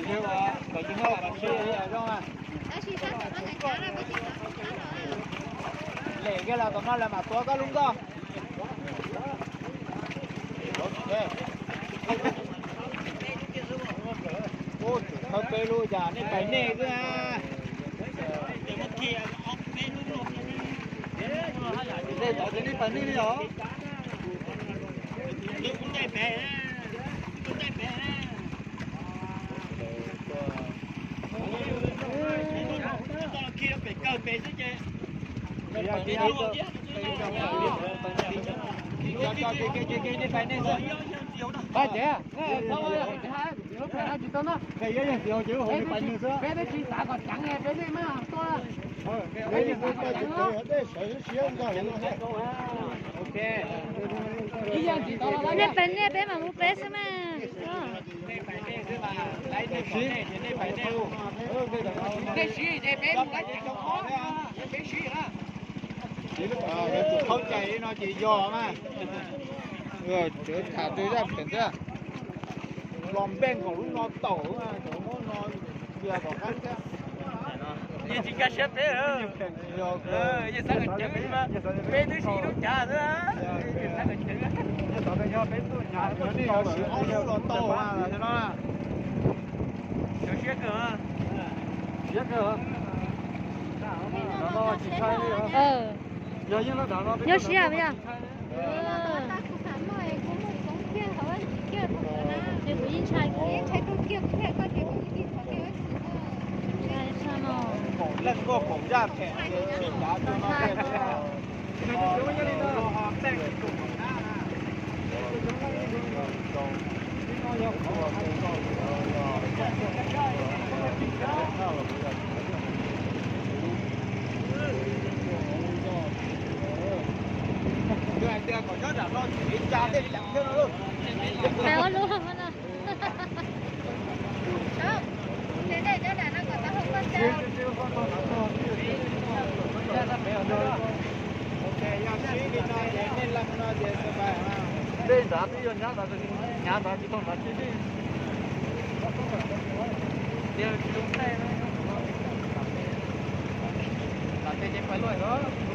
Lem kiag los tom no lawv mam tuav koj lub nkoj. Ub, thaub peb lub cas nej pais nej xwb na. Nej tod ces nej pais nej li os. Peb twb tsis xav kom ceev, peb twb maj tuaj. Nej pais nej, peb mam mus peb xwb mas. Qhaub cai no ces yog mas. Tham tej zaj pheem thiab. Los npeej kom lub no taum, kom muab no cia kom qab thiab. Yeej tsis nkag siab peb. Yeej xav kom ceev, peb twb siv lub cav xwb. Yeej xav kom ceev. Yog nej yog siv ob lub los tau no. Siab kawg. Siab kawg. Nyob siab yog. Ces kuv yeej ntshai, kuv ntshai no. Leej nkauj kaum zaj phem sib cav rau no. Hais tias kom nyob nram no tsis tsa tej ceev thiab no lauj. Tej nrad twb yog nyab nrad, nyab nrad tsis tau nrad tsis li. Tias tsis zoo tej, nram tej ces pais luaj os.